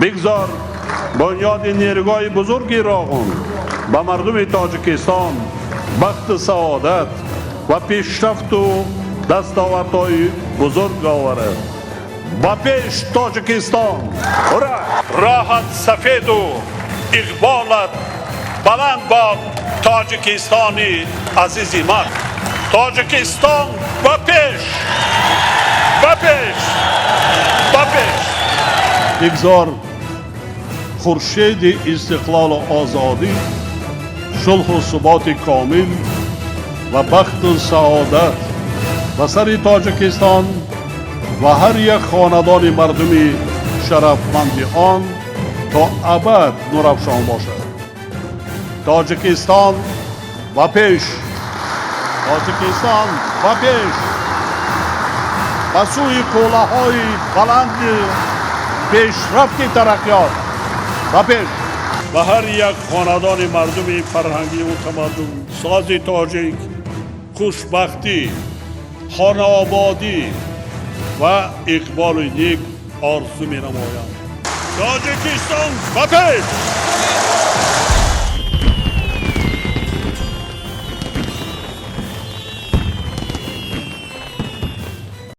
Бигзор бунёди нерӯгоҳи бузурги Роғун ба мардуми Тоҷикистон бахту саодат ва пешрафту дастовардҳои бузург оварад. Ба пеш, Тоҷикистон! Ура! Роҳат сафеду иқболат баланд бод, Тоҷикистони азизи ман! Тоҷикистон, ба пеш, ба пеш, ба пеш! Бигзор хуршеди истиқлолу озодӣ, сулҳу суботи комил ва бахту саодат ба сари Тоҷикистон ва ҳар як хонадони мардуми шарафманди он то абад нурафшон бошад. Тоҷикистон, ба пеш! Тоҷикистон, ба пеш, ба сӯи қуллаҳои баланди пешрафти тараққиёт, ба пеш! Ба ҳар як хонадони мардуми фарҳангиву тамаддунсози тоҷик хушбахтӣ, хонаободӣ ва иқболи нек орзу менамоям. Тоҷикистон, ба пеш!